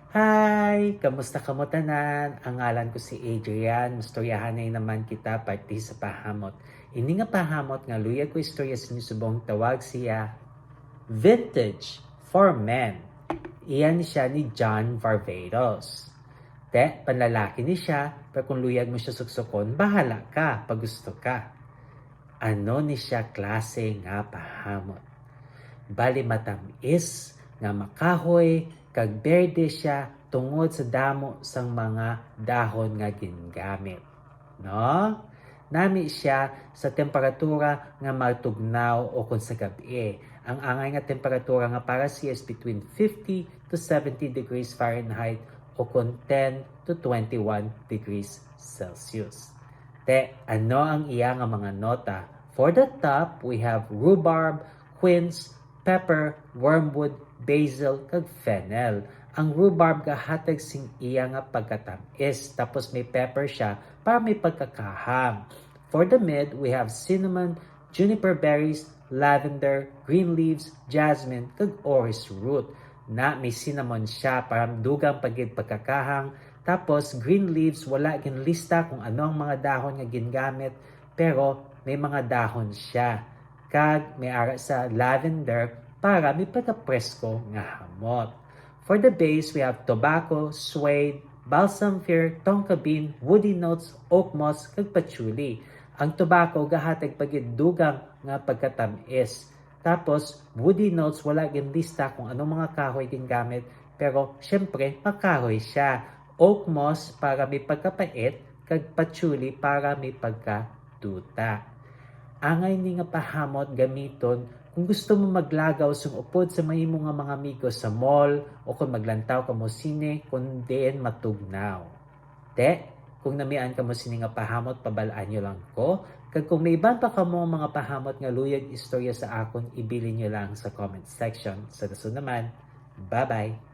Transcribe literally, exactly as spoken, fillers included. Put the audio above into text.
Hi! Kamusta kamo tanan? Ang ngalan ko si Adrian. Mustoryahanay naman kita parte sa pahamot. Ini nga pahamot nga luyag ko istorya sa inyo subong tawag siya Vintage for Men. Iya ni siya ni John Varvatos. Te, panlalaki ni siya, pero kung luyag mo siya suksukon, bahala ka, pag gusto ka. Ano ni siya klase nga pahamot? Bali matamis nga makahoy kag berde siya tungod sa damo sang mga dahon nga gingamit. No? Nami siya sa temperatura nga matugnaw o kon sa gab-i. Ang angay nga temperatura nga para siya is between fifty to seventy degrees Fahrenheit o kon ten to twenty-one degrees Celsius. Te, ano ang iya nga mga nota? For the top, we have rhubarb, quince, pepper, wormwood, basil, kag fennel. Ang rhubarb gahatag sing iya nga pagkatamis, tapos may pepper siya para may pagkakahang. For the mid, we have cinnamon, juniper berries, lavender, green leaves, jasmine, kag orris root. Na may cinnamon siya para dugang pa gid pagkakahang. Tapos green leaves, wala ginlista kung ano ang mga dahon nga gingamit, pero may mga dahon siya. Kag may ara sa lavender para may pagkapresko nga hamot. For the base, we have tobacco, suede, balsam fir, tonka bean, woody notes, oak moss, kag patchouli. Ang tobacco gahatag pa gid dugang nga pagkatamis. Tapos, woody notes, wala ginlista kung anong mga kahoy gingamit, pero syempre, makahoy siya. Oak moss para may pagkapait, kag patchouli para may pagkaduta. Angay ni nga pahamot gamiton kung gusto mo maglagaw sing upod sa mahimo nga mga amigo sa mall o kung maglantaw kamo sine kung diin matugnaw. Te, kung namian kamo sini nga pahamot, pabal-an nyo lang ko. Kag kung may iban pa kamo mga pahamot nga luyag istorya sa akon, ibilin nyo lang sa comment section. Sa dason naman, bye-bye!